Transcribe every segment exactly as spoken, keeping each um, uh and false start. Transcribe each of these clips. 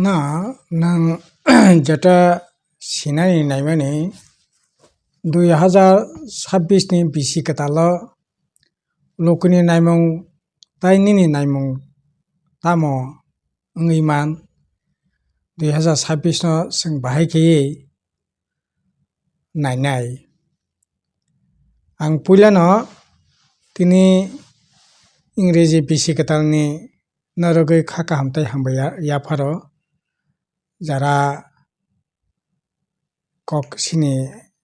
No, nwng jeta sinani naimani dui hazar sabbish ni bisi kwtalo lukuni naimung tai nini naimung tamo wngwi man, dui hazar sabbish no chwng bahai khaiwi nainai. Ang puilano tini Ingreji bisi kwtalni norogwi kha kaham tei hambai ya-, yapharo, jara kok sini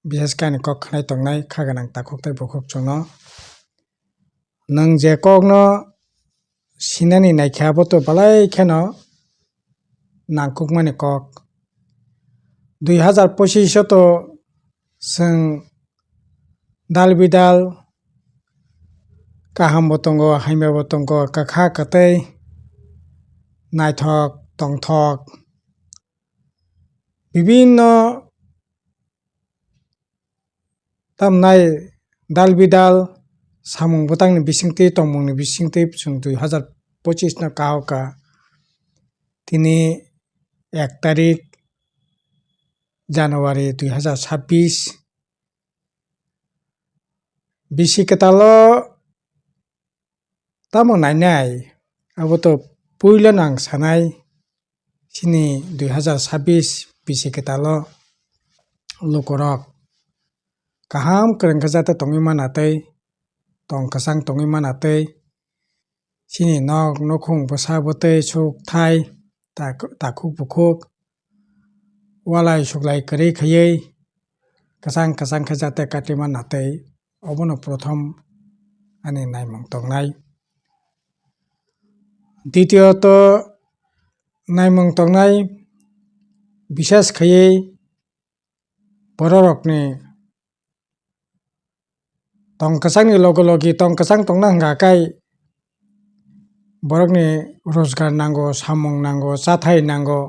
bises khe ani kok khnai tongnai kha gwnang takhuk tei bukhuk chwngno. Nwng je kokno sinani naikhe abo to belai kheno nangkukmani kok. Dui hazar pochish o to chwng dal bidal kaham bo tongo, hamya bo tongo, kwkha kwtwi, naithok tongthok, bibinno tamnai dal bidal samung bwtangni bisingtwi tongmungni bisingtwi chwng dui hazar pochish no kahokha. Tini ek tarik January dui hazar sabbish. Bisi kwtalo tamo nainai, abo to puilano ang sanai, chini dui hazar sabbish bisi kwtalo lukurok kaham kwrwng khe jate tongwi mana tei tong kwchang tongwi mana tei chini nok nukhung bwsa bwtwi suk thai tak-, takhuk bukhuk walai suklai kwrwi khaiwi kwchang kwchang khe jate katima natwi obono prothom ani naimung tongnai. Ditiyot naimung tongnai, bises khaiwi bororokni tong kwchangni logi logi tong kwchang tongna hwnkha khe borokni rojgar nango, samung nango, chathai nango,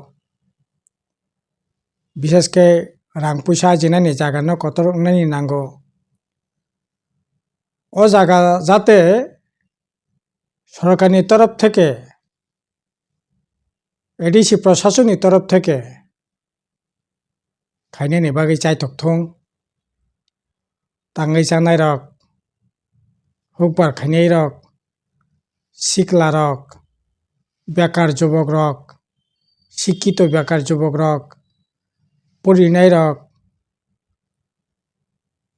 bises khe rang puisa ajinani jaga no kotor wngnani nango. O jaga jate sorkarni torof theke, A D C prosasonni torof theke khainani bagwi chaithok thung. Tangwi chanairok, hukbar khainairok, siklarok, bekar jubokrok, sikkito bekar jubokrok, porinairok,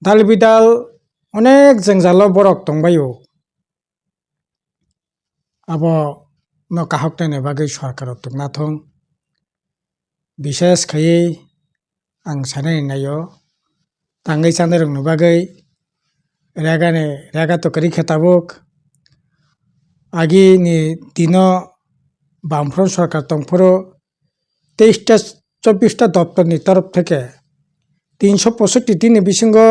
dal bidal onek jwngjalo borok tongbaio. Abo no kahok naina bagwi sorkaro tongna thung. Bises khaiwi ang sanani naio, tangwi chanairokni bagwi regani rega to kwrwi khe tabuk. Agini dino Bamfront sorkar tongphuru teista chobista doptorni torof theke tinsho posotti dinni bisingo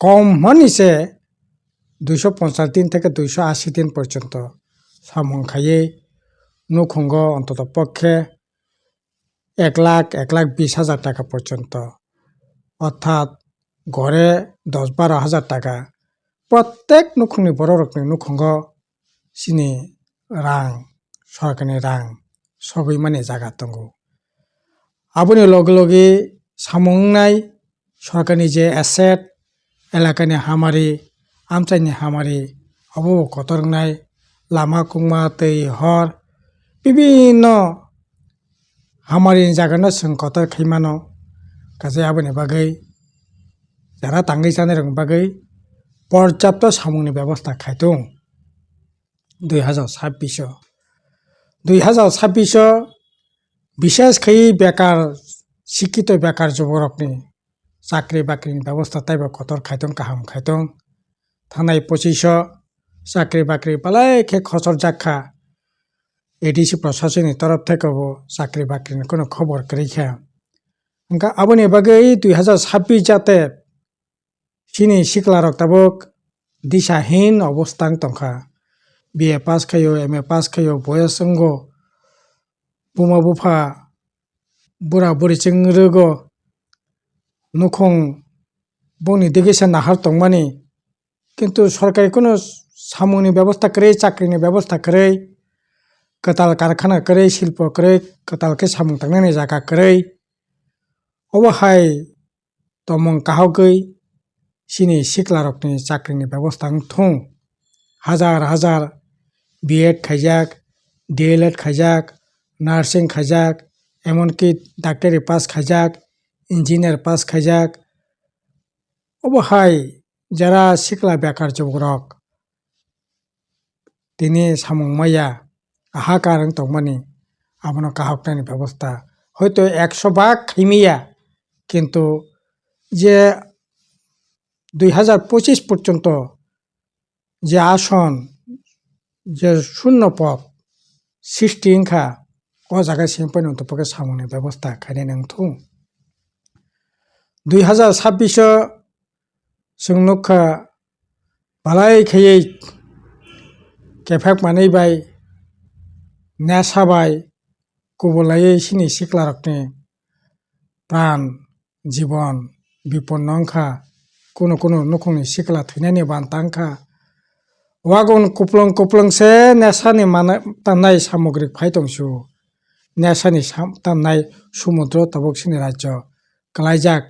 kom hwnwi se duisho ponchas din theke duisho ashi din porjonto samung khaiwi nukhungo ontoto pokkhe ek lakh, ek lakh bis hajar taka porjonto, orthat gore dos baro hajar taka prottek nukhungni bororokni nukhungo chini rang, sorkarni rang sogwi mani jaga tongo. Aboni logi logi samung wngnai sorkarni je asset, elakani hamari, amchaini hamari, obo bo kotor wngnai, lama kungma, twi, hor, bibinno hamarini jagano chwng kotor khai mano. Kaisa aboni bagwi jara tangwi chanairokni bagwi porjapto samungni bebosta khai tung. Dui hazar sabbish o, dui hazar sabbish o bises khai bekar, sikkito bekar juborokni chakri bakrini bebosta taibo kotor khai tung, kaham khai tung. Thanai pochish o chakri bakri belai khe khochorjak kha, A D C prosasonni torof theke bo chakri bakrini kheno khobor kwrwi kha. Hwnkha aboni bagwi dui hazar sabbish jate chini siklarok tabuk disahin obostang tongkha. B A pass khaio, M A pass khaio, boyos wngo, buma bupha, bura buri chwng rwgo, nukhung bongni digi se nahar tongmani, kintu sorkari kheno samungni bebosta kwrwi, chakrini bebosta kwrwi, kwtal karkhana kwrwi, silpo kwrwi, kwtal khe samung tangnani jaga kwrwi. Obo hai tongmung kahogwi chini siklarokni chakrini bebosta wng thung. Hajar hajar B Ed khaijak, D L Ed khaijak, nursing khaijak, emonki doctori pass khaijak, engineer pass khaijak. Obo hai jera sikla bekar chubukrok tini samung maya, ahakar wng tongmani, abono kahoknani bebosta hoito ekso bhag khaimaya, kintu je dui hazar pochis porjonto je ason, je shunno pod srishti wngkha, o jaga sengpai nung tongphakhe samungni bebosta khainai nang thung. Dui hazar sabbiso chwng nukha, balai khaiwi kephek manwi bai, nesa bai kubulaiwi chini siklarokni pran, jibon biponno wngkha. Kunu kunu nukhungni sikla thwinani banta wngkha. Wagon kuplung kuplung se nesani mana-, tamnai samogrik phai tongsu. Nesani sam-, tamnai sumudro tabuk chini rajyo kwlaijak.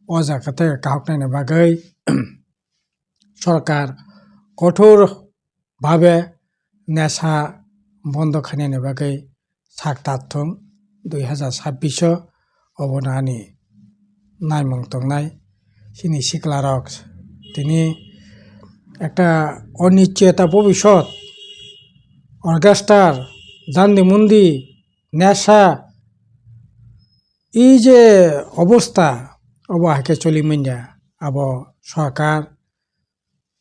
O jaga tei kahoknaini bagwi sorkar kothor bhabe nesa bondo khainani bagwi sak tat thung dui hazar sabbiso, obono ani naimung tongnai chini siklarok. Tini ekta onicheta bobisot, orchestra, jandi mundi, nesa, ei je obosta, obo hai khe choli manya. Abo sorkar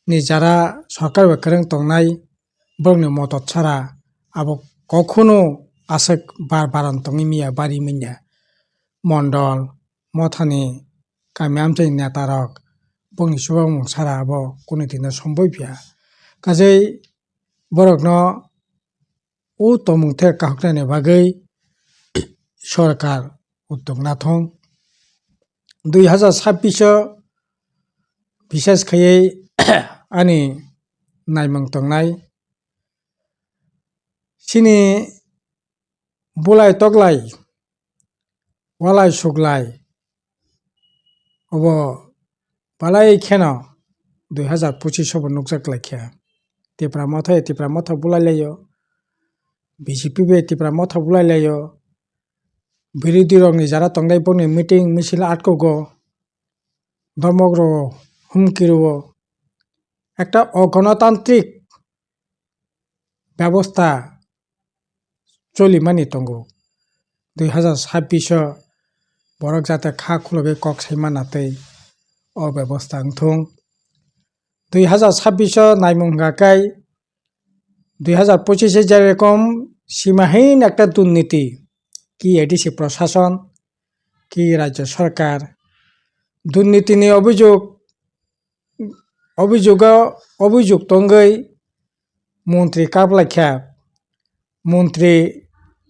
ni jara sorkar bai kwrwng tongnai borokni motot sara abo kokhuno aswk bar baran tongwi manya, bari manya. Mondol, mothani, kami amchaini netarok bongni chubamung sara abo kunu dino somboi phiya. Kajei borokno o tongmung the kahoknani bagwi sorkar uddog nathung. Dui hazar sabbiso bishes khaiwi ani naimung tongnai. Chini bulai toklai, walai suklai, obo balai kheno dui hazar pochis o bo nukjak lai kha. Tipra motha, Tipra motha bulai laio, B J P bai Tipra motha bulai laio, birodhi rokni jara tongnai bongni meeting misil atkogo, domok rwo, humki rwo, ekta ogonotantrik bebosta cholimani tongo. Dui hazar sabbiso borok jate kha khulogwi kok sai manatwi o bebosta wngthung. Dui hazar sabbiso naimung hwnkha khe dui hazar pochis e jerokom simahin ekta durniti, ki A D C prosason, ki rajyo sorkar, durnitini obhijog, obhijogo, obhijog tongwi montri kaplaikha, montri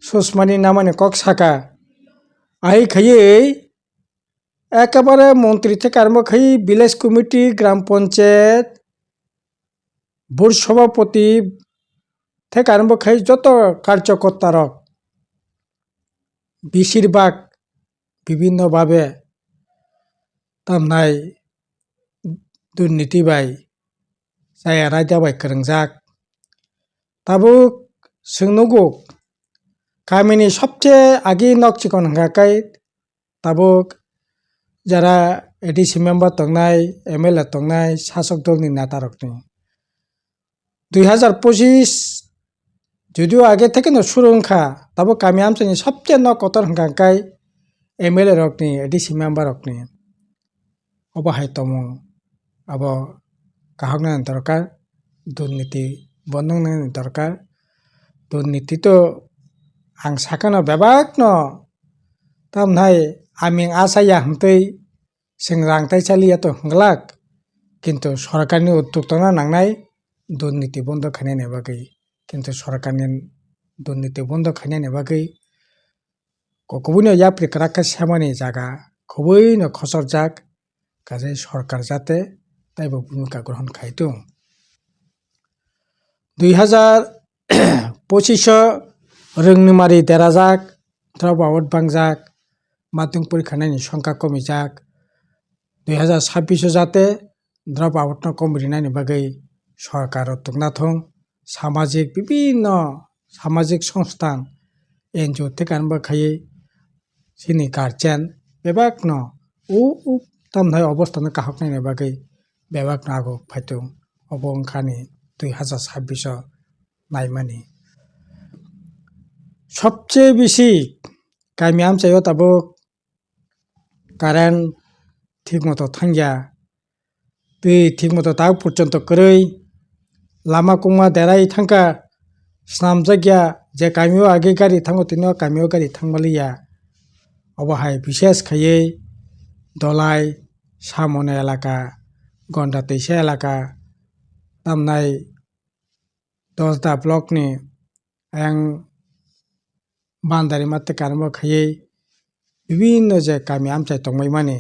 Sushmani namani kok saka, ai khaiwi ekebare montri theke arombo khai village committee, gram panchayat, board sobhapoti theke arombo khai joto karjokorta rok beshirbag bibhinno bhabe tamnai durniti bai chaya raida bai kwrwngjak. Tabuk chwng nugo kamini sobse agi nok chikon hwnkha khe tabuk jara A D C member tongnai, M L A tongnai, sasok dolni neta rokni. Dui hazar pochis judio age thekeno suru wngkha, tabuk kami amchaini sobse nok kotor hwnkha khe M L A rokni, A D C member rokni. Obo hai tongmung abo kahoknani dorkar, durniti bondongnani dorkar. Durniti to ang sakano bebakno tamnai aming asaya hwntwi chwng rang tai chaliya to hwnglak, kintu sorkarni uddog tongna nangnai durniti bondo khainani bagwi, kintu sorkarni durniti bondo khainani bagwi Ko-, kubuni o yapri kwrak khe semani jaga kubui no khochorjak, kaisa sorkar jate taibo bhumika grohon khai tung. Dui hazar pochis o Rwngni mari derajak, drop out bangjak, matung porikha naini songkha komijak, dui hazar sabbish o jate drop out no kom rinani bagwi sorkar o tongna thung, samajik bibinno samajik songsthan, N G O tei kanba khaiwi chini guardian bebakno u u tamthai obostha no kahoknaini bagwi bebakno aguk phaitung. Obo wngkhani dui hazar sabbish o naimani. Sobse bisi kami amchaio tabuk current thik moto thangya, twi thik moto tabuk porjonto kwrwi, lama kungma derai thangkha, snamjakya, je kamio age gari thango tini o kamio gari thangmaliya. Obo hai bishes khaiwi Dolai, Samona elaka, Gonda Teisa elaka, tamnai Dosda block ni ayang Bandarima tei Karmo khaiwi bibinno je kami amchai tongbai mani,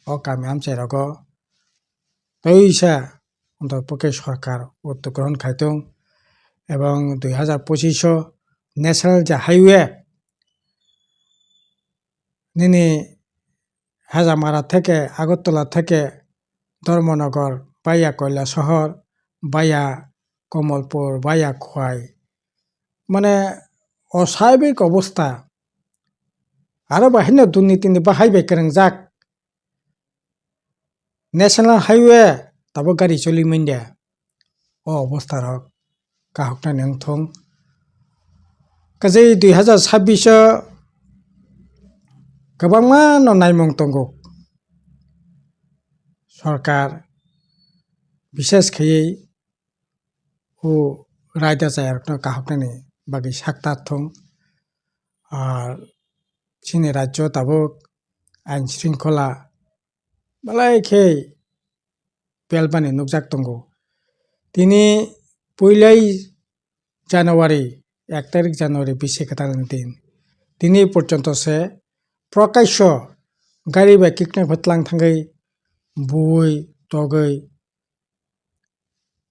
o kami amchai rogo toisa ontoto khe sorkar uddog grohon khai tong, ebong dui hazar pochish o national je highway nini Hajamara theke, Agartala theke, Dharmanagar, via Kailasahar, via Kamalpur, via Khowai. Mane osabik obostha. Aro bahai no durniti ni bahai bai kwrwngjak. National highway tabuk gari choli manya. O obostha rok kahoknani wngthung. Kaje dui hazar sabbish o kwbangma no naimung tongo. Sorkar bishes khaiwi o raida chayarokno kahoknani bagwi sak ta thung. Ar chini rajyo tabuk ain shringkhola belai khe pelmani nukjak tongo. Tini puilai January, ek tarik January bisi kwtalni din. Tini porjonto se prokasho gari bai kiknai phatlang thangwi bui togwi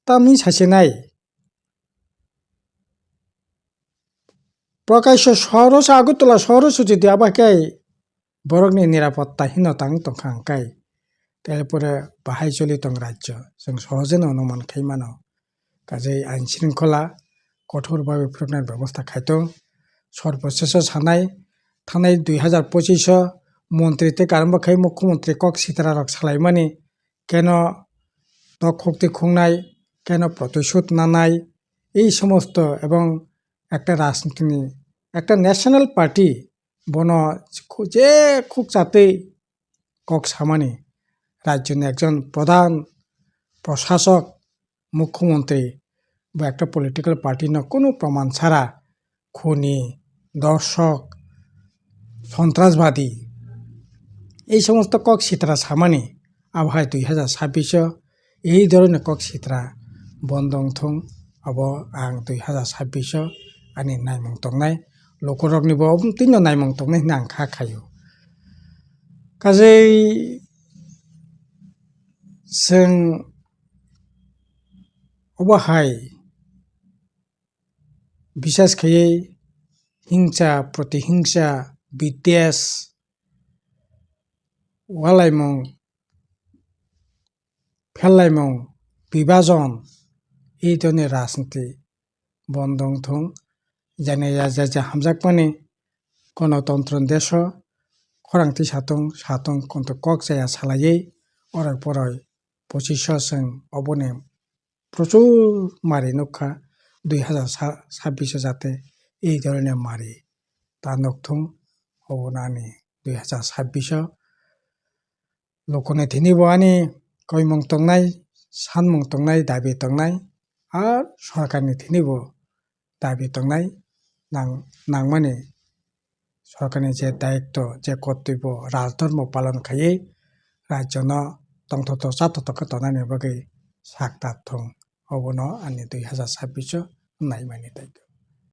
tamni sasinai. Prokasho sohoro se Agartala sohoro se jodi abo hai khe borokni nirapotta hino tang tongkha hwnkhe, tei pore bahai choli tong rajyo, chwng sohojeno onuman khai mano. Kaje ain shringkhola kothor bhabe phwrwknani bebosta khai tong. Sorboseso sanai, thanai dui hazar pochish o montri tei karma khai mukhyamantri kok sitra rok salaimani, keno tok khukti khungnai, keno protishud nanai, ei somosto ebong ekta rajnitini, ekta national party bono khu-, je khuk chatwi kok samani, rajyoni ekjon pradhan prasasok, mukhyamantri ba ekta political party no kunu proman chara khuni, dorshok, sontrasbadi, ei somosto kok sitra samani, abo hai dui hazar sabbish o ei dhoroner kok sitra bondo wngthung, abo ang dui hazar sabbish o ani naimung tongnai, lukuroknibo tino naimung tongnai hwnwi ang kha khaio. Kajei chwng obo hai bisas khaiwi hingsa, protihingsa, biddes, walaimung, phellaimung, bibajon, ei dhoroni rajniti bondo wngthung. Jani ya ja ja hamjakmani gonotontro deso khorang twi satung, satung konto kok chaya salaiwi oroi poroi pochish o chwng oboni prochur mari nukha, dui hazar sabbish o jate ei dhoroner mari ta nukthung, obono ani dui hazar sabbish o lukuni thinibo ani koimung tongnai, sanmung tongnai, dabi tongnai, ar sorkarni thinibo dabi tongnai nang-, nangmani sorkarni je dayitto, je kortoibyo, rajdhormo palon khaiwi rajyono tongthokto chathotok khe tongnani bagwi sak ta thung. Obono ani dui hazar sabbish o naimani dayitto.